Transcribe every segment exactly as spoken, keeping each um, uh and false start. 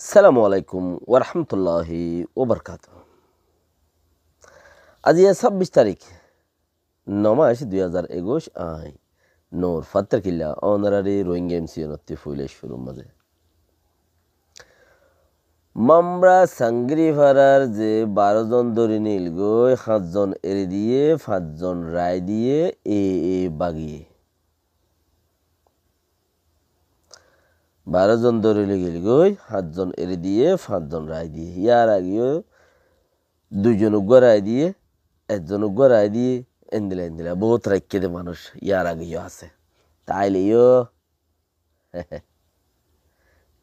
Assalamu alaikum warahmatulláhi wabarakátuhu. Aijja sábbic tarík, no mac, dui házar ekuic, añí Nur Fattar Killa, onorari Rohingya M C N ottú foila cúrur mazé. Mamra Sangri farar ze baró zon dóri nil goi, háñt zon eri diye, fañs zon rai diye, e, e bagiye. Baró zon dóri loi gel goi, háñt zon eri diye, fañs zon rai diye. Yar ageyó dui zon uggúa rai diye, ek zon uggúa rai diye, endilla, endilla. Bout raikké de manúic, yar ageyó asé. Taile yó,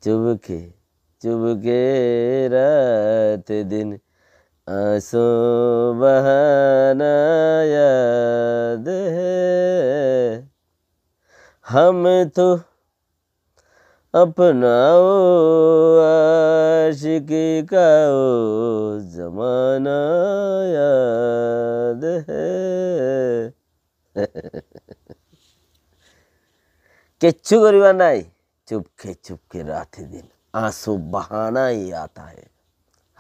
چپکے چپکے رات دن آنسو بہانا یاد ہے۔ ہم تو اپنا وہ عاشقی کا وہ زمانہ یاد ہے۔ Kiccú goríbar nái, چپکے چپکے رات دن آنسو بہانا یاد ہے۔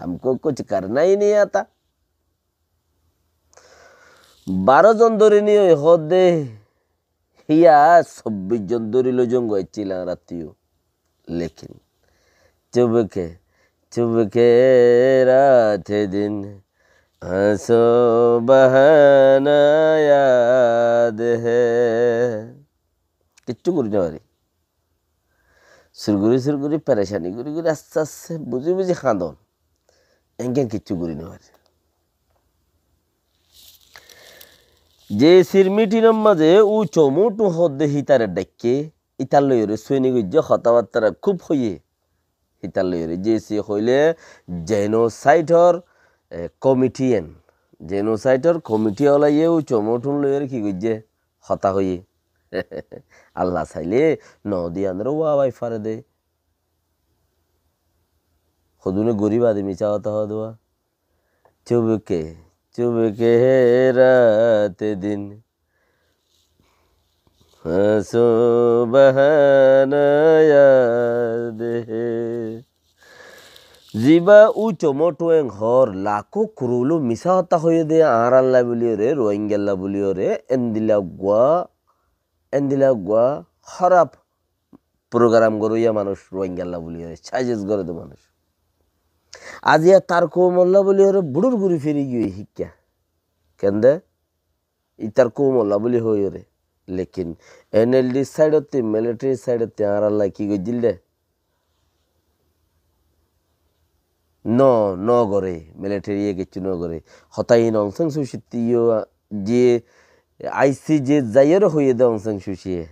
ہم کو کچھ کرنا ہی نہیں آتا۔ Baró zon dóri niyoi hoódde, híya sobbic zon dóri loi zon goi accíl añárattú yó. Lekin چپکے چپکے رات دن آنسو بہانا یاد ہے۔ Kiccú gorí no fari. Sur gorí, sur gorí, perecani gorí gorí, asté asté buzí buzí hañdon. Engán kiccú gorí no fari. Jeyesir mitinor mazé uço muçu hoódde hítare dhaikké, ítar loiyóre sueni goijjé, hotábattára kúb hoiyé. Hítar loiyóre, Jeyesi hoilé jenosaidor, e, komiti en. Jenosaidor komiti olaye uço muçun loiyóre ki goijjé? Hotá hoiyé. Allah sailé nodi anóre wá bai fare de. Hodún e gorí bade misá hotá hoó de wá. چپکے چپکے رات دن آنسو بہانا یاد ہے۔ Zibá uço muçu en hoór, lakó kuruló misá hotá hoiyé de añáralla buliyóre, Rohingyalla buliyóre, endilla uggúa, endilla uggúa hóraf program goróya manúic, Rohingyalla buliyóre, sázes goré de manúic. Aijja tar koumolla buliyóre buçur guri feri giyói híkka. Kende? Ítar koumolla buli hoiyóre. Lekin N L D saidottu, military saidottu añáralla ki goijjíl de? No, no goré, military ye kiccú no goré. Hotá in Aung San Suu Kyi ttú yó, je I C J zaiyóre hoiyé de Aung San Suu Kyi ye.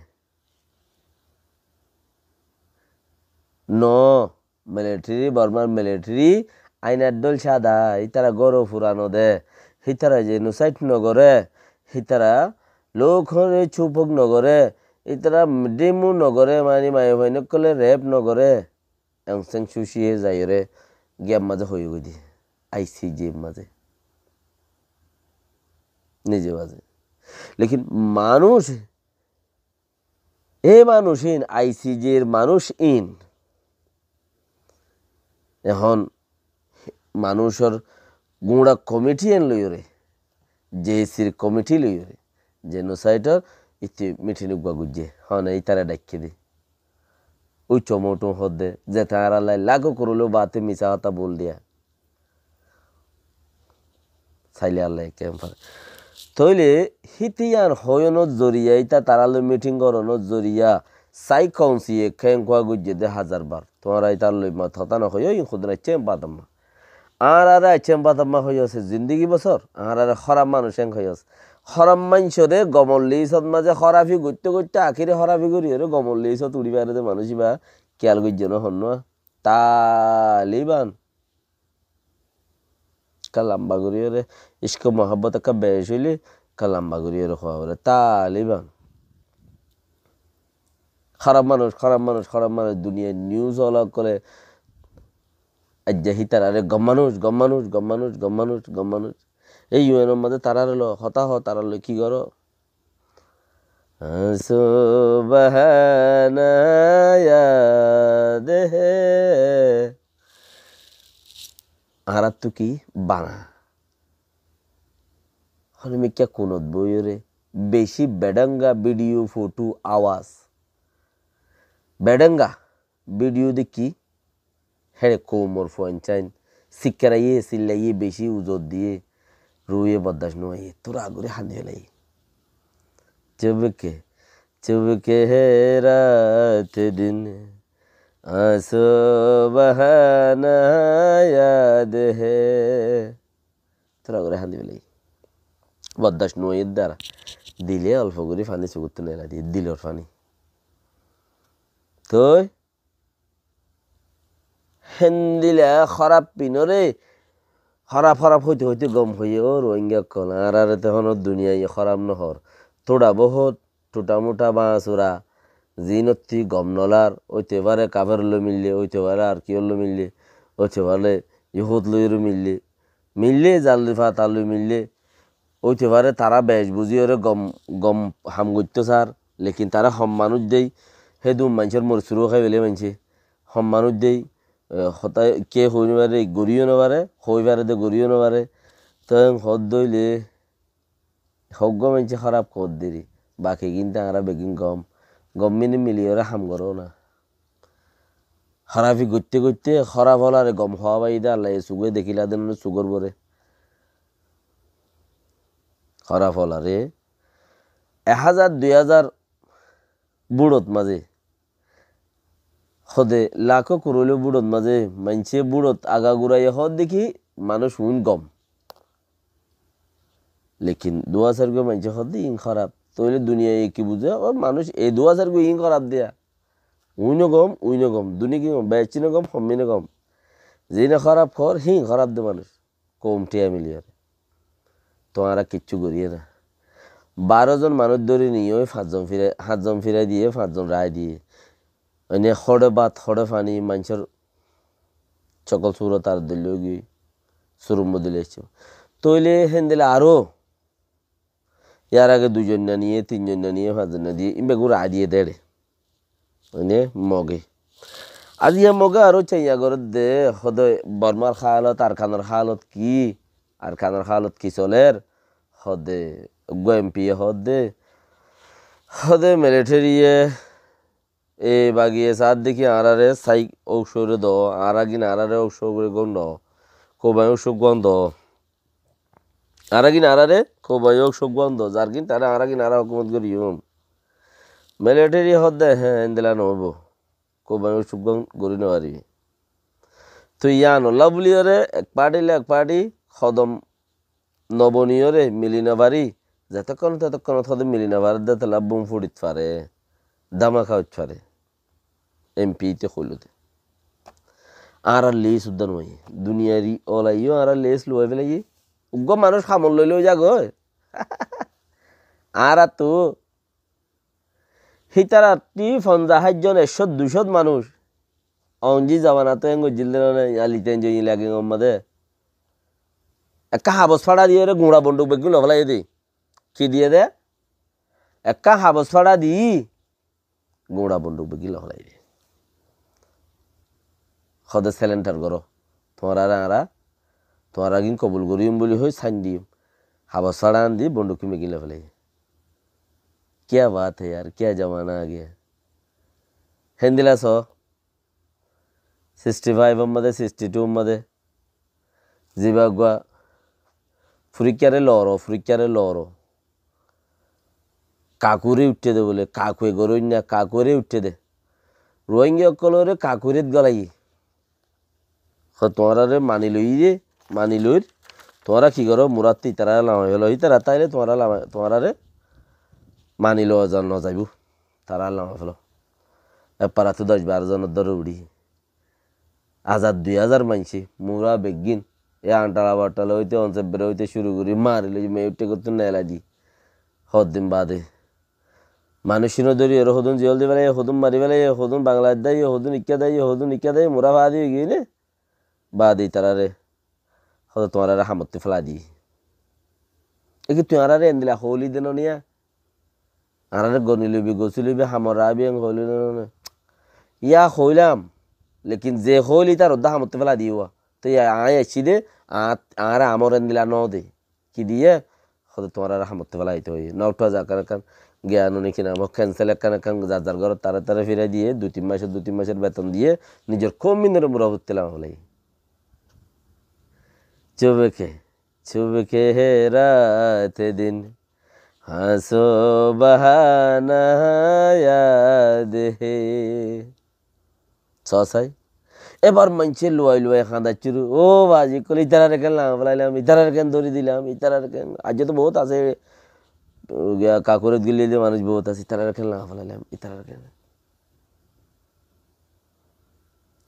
No, military, Bormar military, ainar dhól sada, ítara gór furano de, ítara genocide no goré, ítara lok hore cupok no goré, ítara dhimmu no goré, mani maiyafuain ókkole rape no goré. Aung San Suu Kyi ye zaiyóre giyar mazé hoiyé goi de, I C J mazé. Nize mazé. Lekin manúic E manúic in, I C J r manúic in, ehón manúicor guñça komiti en loiyóre, J C r komiti loiyóre, genocide or ittú mitin uggúa goijjé, hone ítare dhaikké de. Ucco motu hoódde, zete añára lai lagó korolé bate misá hotá bul diya. Saile Allah e ken fare. Tóile híte yián hoiyónor zoriya, íta tará loi mitin gorónor zoriya, sai kaunsiye ken kúa goijjé de házar bar. Tuáñra ítar loi mot hotá no hoiyó, in hudun aiccé em batamma. Añárare aiccé em batamma hoiyó se zindigi bosór, añárare hóraf manúic en hoiyó se. Hóraf maincóre gomor lisot mazé hórafi goitté goitté akéri hórafi goríyore gomor lisot uri fare de manúic íba kiyal goijjé no honnúa. Taliban. Ekka lamba goríyore, icko muhabbot ekka bec óile, ekka lamba goríyore hoó fore, Taliban. Hóraf manúic, hóraf manúic, hóraf manúic, duniyar news ola ókkole aijja hítarare gom manúic, gom manúic, gom manúic, gom manúic, gom manúic. Ei U N or mazé tarare loi hotá hoó, tarare loi ki goró? آنسو بہانا یاد ہے، añáráttu ki bana. Hone mikká kunot boiyóre beci bedhánga bidiyó, fothú, awas. Bedhánga bidiyó dekí, héçe koumor fuain sáin, sikkaraiyé, sillaiyé, beci uzor diyé, ruye boddac no óiye, tura gorí hándi félaiye. چپ کے، چپ کے ہے رات دن، آنسو بہانا یاد ہے۔ Tura gorí hándi félaiye. Boddac no óiye dara. Dile olfo gorí faní suguttú neelai diye, dilor faní. Toi héndilla hóraf finoré, hóraf hóraf hoite hoite gom hoiye, ó Rohingya ókkol, añáraré te honó duniyaiye hóraf no hoór. Tura bohút thuta muta bañsura, zinottí gom nolar, óite fare kafer loi mille, óite fare ar kiyór loi mille, óite fare Yohúd loiyóre mille, mille, zalli fata loi mille, óite fare tará bec buzíyoré gom, gom ham goittó sar, lekin tará hom manúic dei, hédun maincór morisuru hái fele maincé, hom manúic dei, e, hotá ke hoi no fare, goríyo no fare, hoi fare de goríyo no fare, tói hoódde óile, hoggúa maincé hóraf hoódde ri, baki gín te añára beggín gom, gom mine miliyoré ham goró na. Hórafi goitté goitté hóraf ólaré gom hoóa baiyé dé Allaye sugói dekíla dé none sugór boré. Hóraf ólaré ek házar dui házar búçot mazé hóde lakó kuróilo búçot mazé maincé búçot agaguraye hoódde ki manúic uin gom. Lekin duwa sairgua maincé hoódde iín hóraf. Tóile duniyaye ki buzé? Ó manúic e duwa sairgua iín hóraf diya. Uíno gom, uíno gom, duni ki gom, beccíno gom, hommíno gom. Ziíne hóraf hoór, híin hóraf de manúic. Koum thiya miliyóre. Tuáñra kiccú goríye na. Baró zon manúic dóri niyói, fañszon firai, háñtzon firai diyé, fañszon raái diyé. Ene hóçe bát, hóçe faní, maincór cokol surot ar dóilla óigiyói, surur modóilla aiccé. Tóile héndilla aró Yar age dui zonna niye, tin zonna niye, fañs zonna diye, ín beggún raái diye dé. Mane Moge. Aijja Moge aró caiya gorédde, hóde Bormar hálot, Arkanor hálot ki, Arkanor hálot ki soler, hóde uggwá M P ye hóde, hóde military ye e bagi e saádde ki añáráre saik óuk sóure do, añára gín añáráre óuk sóure gón do, koubañi óuk sóuk gón do. Añára gín añáráre koubañi óuk sóuk gón do, zar gín taré añára gín añára hókumot goríyum. Military hoódde, hé, endilla noóibo. Koubañi óuk sóuk gón gorí nofaribí. Toi yíanolla bóliyoré ek party loi ek party hodom noboniyoré mili nofarí, zetókkon tetókkonot hóde mili nofarédde tolla bum fuçit fare, dhámaka óit fare. M P te hoilóde. Añárar leis uddá nuaiyé. Duniyair olaiyó añárar leis luwai félaiye. Uggwá manúic hamot loi loi zagói. Añárattú hítarattí fonzaic háit zon, ekcót duicót manúic. Onji zamanat to en goijjíl de none, yali tenjo ilagin gommade. Ekká habos fáça diyóre guñça bonduk beggín lofélaiye de. Ki diyé de? Ekká habos fáça di guñça bonduk beggín lofélaiye de. Hóde surrender goró. Tuáñráre añára, tuáñra gín kobul goríyum buli hoi sain diyum. Habos fáça an di bonduk beggín lofélaiye. Kya baat hai yaar, kya zamana aa gaya. Héndilla so, sixty five or mazé, sixty two or mazé, ziba uggwá furikkáre loro, furikkáre loro. Kakuré uiththé de bóle, kakuye goróinna, kakuré uiththé de. Ruáingga ókkolóre kakurét golaiye. Hó tuáñráre mani loiyé, mani loir, tuáñra ki goró, murattú itará lamai félo, itará táile tuáñra lama-, tuáñráre mani lowa zan nozaibó, tará lamai félo. Ek farattú doc baró zonor dóre uçí. Házar dui házar maincé, mura beggín, e Antala Battala óite, Onsebbera óite cúru gorí, mari loi, Meyutthe gottún neelai di. Hoddin baade. Manúic ín dóri ere hodún ziyól di félaiye, hodún mari félaiye, hodún Bangladec daiye, hodún ikká daiye, hodún ikká daiye, mura faádi óigiyoi né? Baade itaráre, hóde tuáñráre hamottú félai di. Eki tui añáráre endilla hoóli de noniya? Añáráre goni loibi, gosi loibi, hamot raábi en hoóli de noniya? Yá hoóilam, lekin ze hoóil itar uddá hamottú félai diyé uwá. Te aññí aiccí de, añár, añáre amor endilla no de. Ki diye? Hóde tuáñrare hamottú félai dito óiye. No uthá za ekkán ekkán, giyan uni ki nam, cancel ekkán ekkán, zar zar górot tare tare firai diye, dui tin macor, dui tin macor beton diye, nizor koum indore mura futti lama félaiye. Chubke, chubke he raat din, hañso bahana yaad hai. Sóo sai. Ebar maincé luwai luwai hañdaiccé, "Ó bazi ókkol, ítarare ken lama félailam, ítarare ken dóri dilam, ítarare ken." Aijjó to bout asé, ó, giya kakurot gilli de manúic bout asé, "Ítarare ken lama félailam, ítarare ken."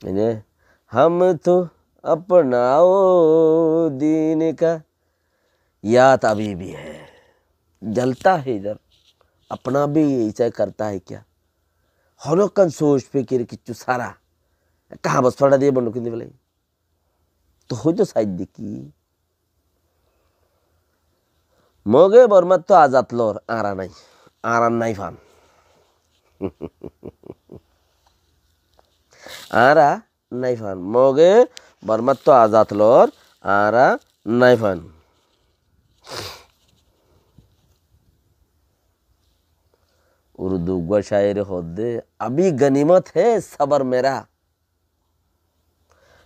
Ene, "Hum to apna wo din ka yaad abhi bhi hai, jalta hai idhar, apna bhi aisa karta hai kya?" Honokkán sóc fikir kissú sára. Ekkán habas fáñça diye bondu kindi félai. To hoito said de ki? Moge Bormattú azad lor, añára nai. Añára nai fan. Añára nai fan. Moge Bormattú azad lor, añára nai fan. Urdu uggwá cáire hoódde, "Abhi ganimat hai sabar mera.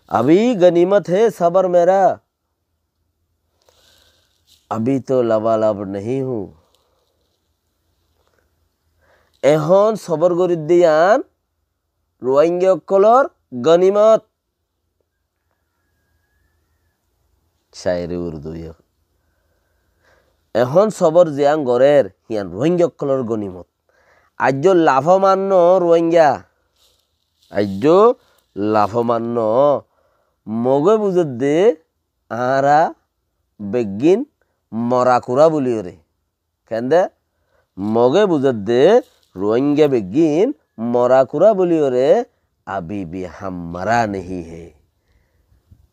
Abhi ganimat hai sabar mera. Abhi to labalab nahi hoon." Ehón sobor gorídde yián Ruáingga ókkolór ganimot. Cáire Urdu yó. Ehón sobor ziyán gorér, hiyán Ruáingga ókkolór ganimot. Aijjó lafoman noó Ruáingga. Aijjó lafoman noó. Mogé buzédde añára beggín morakurá buliyóre. Kende? Mogé buzédde Ruáingga beggín morakurá buliyóre, abhi bhi hum mara nahi hai.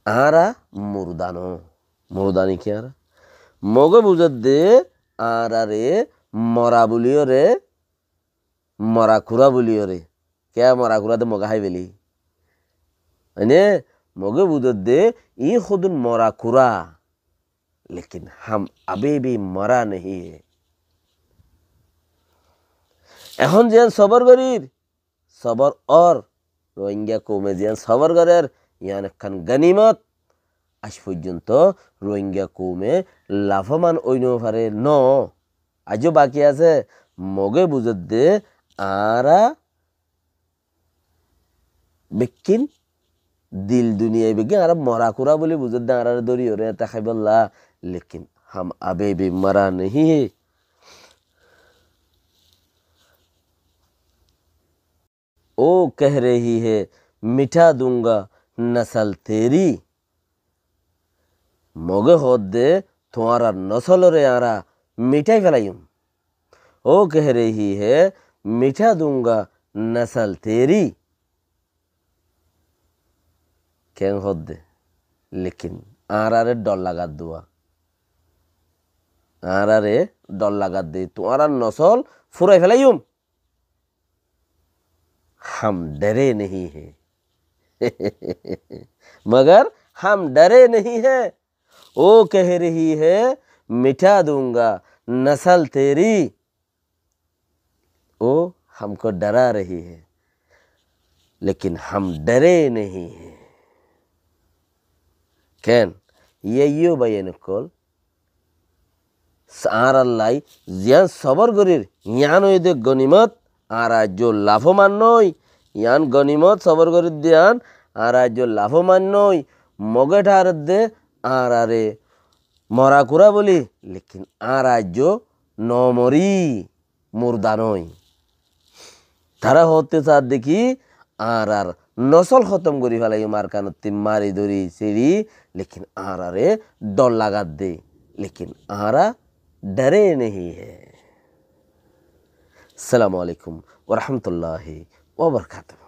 Añára murda noó. Murda niki añára? Mogé buzédde añárare mora buliyóre, morakurá buliyóre. Kiyá morakurá de mogé hái feli? Ene, mogé buzédde iín hodún morakurá. Lekin hum abhi bhi mara nahi hai. Ehón ziyán sobor gorír, sobor ór, Ruáingga koume ziyán sobor gorér, yián ekkán ganimot. Aij foijjonto Ruáingga koume lafoman ói no fare noó. Aijjó baki asé, mogé buzédde añára bekkín dil duniyai beggín añára morakurá buli buzédde añárare dóriyoré ete háibolla, lekin hum abhi bhi mara nahi hai. Wo keh rahi hai mitha dunga nasal teri. Mogé hoódde tuáñrar nosolóre añára mithái felaiyum. Wo keh rahi hai mitha dunga nasal teri. Keén hoódde? Lekin añárare dhor lagadde. Añárare dhor lagadde. Tuáñrar nosol furai felaiyum. Hum dare nahi hai. Magar hum dare nahi hai. Wo keh rahi hai mitha dunga nasal teri. Wo humko dara rahi hai. Lekin hum dare nahi hai. Keén? Yó bái ókkol. Añárallá ziyán sobor gorír, yián óiye de ganimot, añára aijjó lafoman noó, yián ganimot sobor gorír de yián, añára aijjó lafoman noó, mogé tharedde añárare morakurá buli, lekin añára aijjó no mori, murda noó. Tará hoótte saádde ki, añárar nosol hótom gorí felaiyum, Arkanottí mari dóri seri, lekin añárare dhor lagadde, lekin añára dare nahi hai. Assalamu alaikum wa rahmatullahi wa barakatuhu.